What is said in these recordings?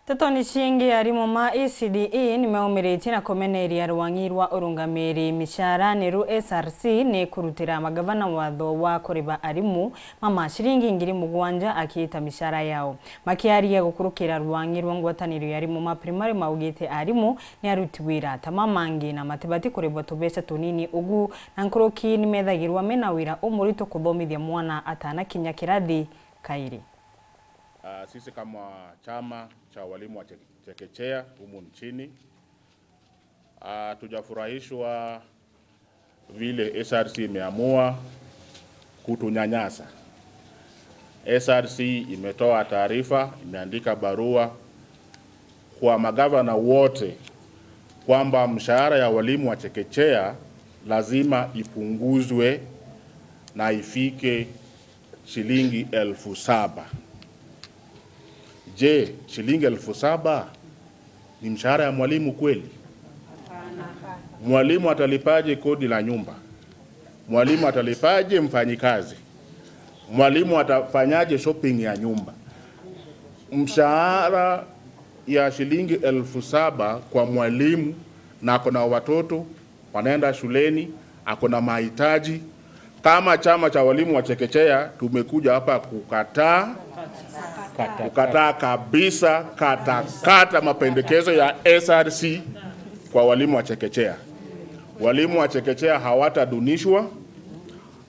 Tetoni ciingi arimu ma ECDE nimeumiritie na kumeneria rwangi rwa urungamiri mishahara niru SRC ni kurutira magavana watho wa kuriba arimu mama ciringi 7,000 akiita mishahara yao. Makiaria gukurukira rwangi rwa ngwataniro ya arimu ma primary maugite arimu ni aruti wira ta mamangi na matibati kuribwa tubeca tunini ugu na nkuruki nimethagirwa mena wira umurito kuthomithia mwana atanakinya kirathi kairi. Sisi kama chama cha walimu wa chekechea humu nchini tujafurahishwa vile SRC imeamua kutunyanyasa. SRC imetoa taarifa, imeandika barua kwa magavana wote kwamba mshahara ya walimu wa chekechea lazima ipunguzwe na ifike shilingi 7,000. Je, shilingi 7,000 ni mshahara ya mwalimu kweli? Mwalimu atalipaje kodi la nyumba? Mwalimu atalipaje mfanyikazi? Mwalimu atafanyaje shopping ya nyumba? Mshahara ya shilingi 7,000 kwa mwalimu, na ako na watoto wanaenda shuleni, ako na mahitaji. Kama chama cha walimu wa chekechea tumekuja hapa kukataa kukataa kabisa katakata mapendekezo ya SRC kwa walimu wa chekechea. Walimu wa chekechea hawatadunishwa,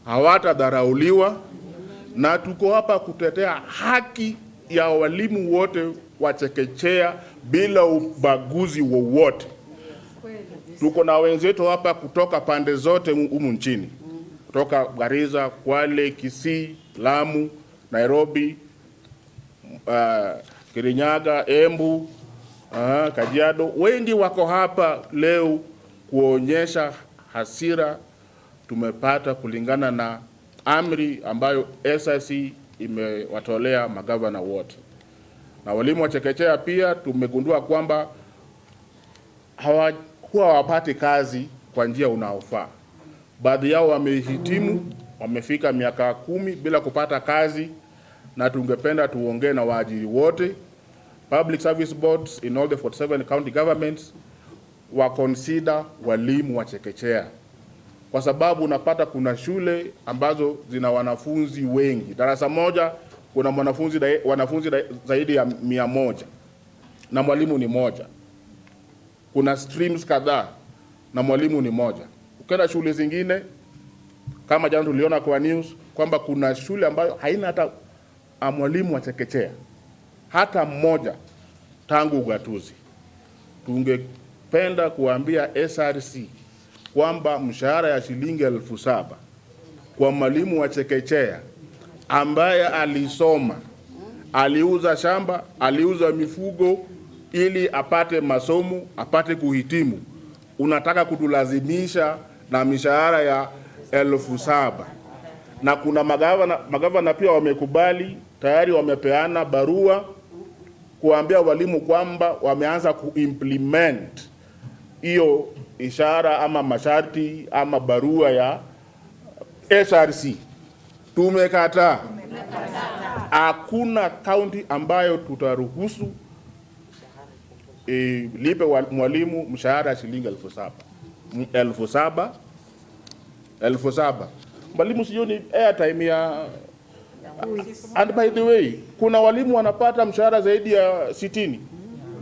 hawatadharauliwa, na tuko hapa kutetea haki ya walimu wote wa chekechea bila ubaguzi wowote. Tuko na wenzetu hapa kutoka pande zote humu nchini, kutoka Garissa, Kwale, Kisii, Lamu, Nairobi, Kirinyaga, Embu, Kajiado. Wengi wako hapa leo kuonyesha hasira tumepata kulingana na amri ambayo SRC imewatolea magavana wote. Na walimu wa chekechea pia tumegundua kwamba huwa hawapati kazi kwa njia unaofaa. Baadhi yao wamehitimu, wamefika miaka 10 bila kupata kazi, na tungependa tuongee na waajiri wote, public service boards in all the 47 county governments wa consider walimu wa chekechea, kwa sababu unapata kuna shule ambazo zina wanafunzi wengi. Darasa moja kuna wanafunzi zaidi ya 100 na mwalimu ni moja. Kuna streams kadhaa na mwalimu ni moja. Ukienda shule zingine kama jana tuliona kwa news kwamba kuna shule ambayo haina hata mwalimu wa chekechea hata mmoja tangu ugatuzi. Tungependa kuambia SRC kwamba mshahara ya shilingi 7,000 kwa mwalimu wa chekechea ambaye alisoma, aliuza shamba, aliuza mifugo ili apate masomo, apate kuhitimu, unataka kutulazimisha na mishahara ya 7,000. Na kuna magavana pia wamekubali tayari, wamepeana barua kuambia walimu kwamba wameanza kuimplement hiyo ishara ama masharti ama barua ya SRC. Tumekataa. Hakuna county ambayo tutaruhusu lipe mwalimu mshahara shilingi 7,000. 7,000. 7,000. Mwalimu sio ni airtime ya. And by the way, kuna walimu wanapata mshahara zaidi ya 60.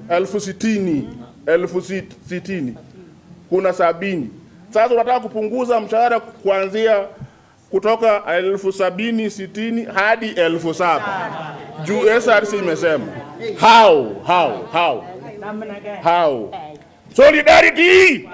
60,000, 60,000. Kuna 70. Sasa unataka kupunguza mshahara kuanzia kutoka 70,000, 60 hadi 7,000. Juu SRC imesema. How? How? How? How? Solidarity!